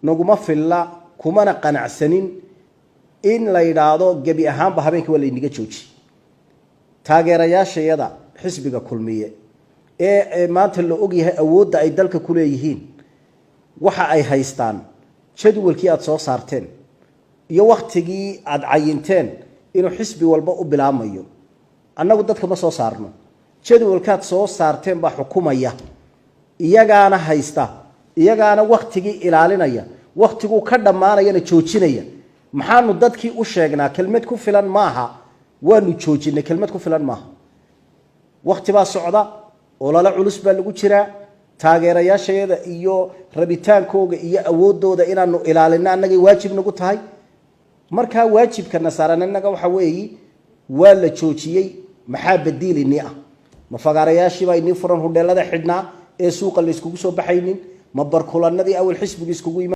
Naguma filla, kumana qanacsanin in la yidhaahdo gebi ahaanba habeenkii waa laynaga jooji. Taageerayaashayada xisbiga Kulmiye ee maanta la ogyahay awoodda ay dalka ku leeyihiin, waxa ay haystaan jadwalkii aada soo saarteen iyo wakhtigii aada cayinteen inuu xisbi walba u bilaabmayo. Annagu dadka ma soo saarno, jadwalkaad soo saarteen baa xukumaya. Iyagaana haysta, iyagaana wakhtigii ilaalinaya, wakhtiguu ka dhammaanayana joojinaya. Maxaanu dadkii u sheegnaa? Kelmad ku filan maaha "waanu joojinay", kelmad ku filan maaha. Wakhti baa socda, olole culus baa lagu jiraa. Taageerayaashayada iyo rabitaankooga iyo awooddooda inaanu ilaalino annagay waajib nagu tahay. Markaa waajibkana saaran innaga waxa weeyi, waa la joojiyey, maxaa badiil inii ah? Ma fagaarayaashiibaa inii furan hudheelada xidhnaa ee suuqa la iskugu soo baxaynin? Ma barkulanadii awal xisbiga iskugu iman?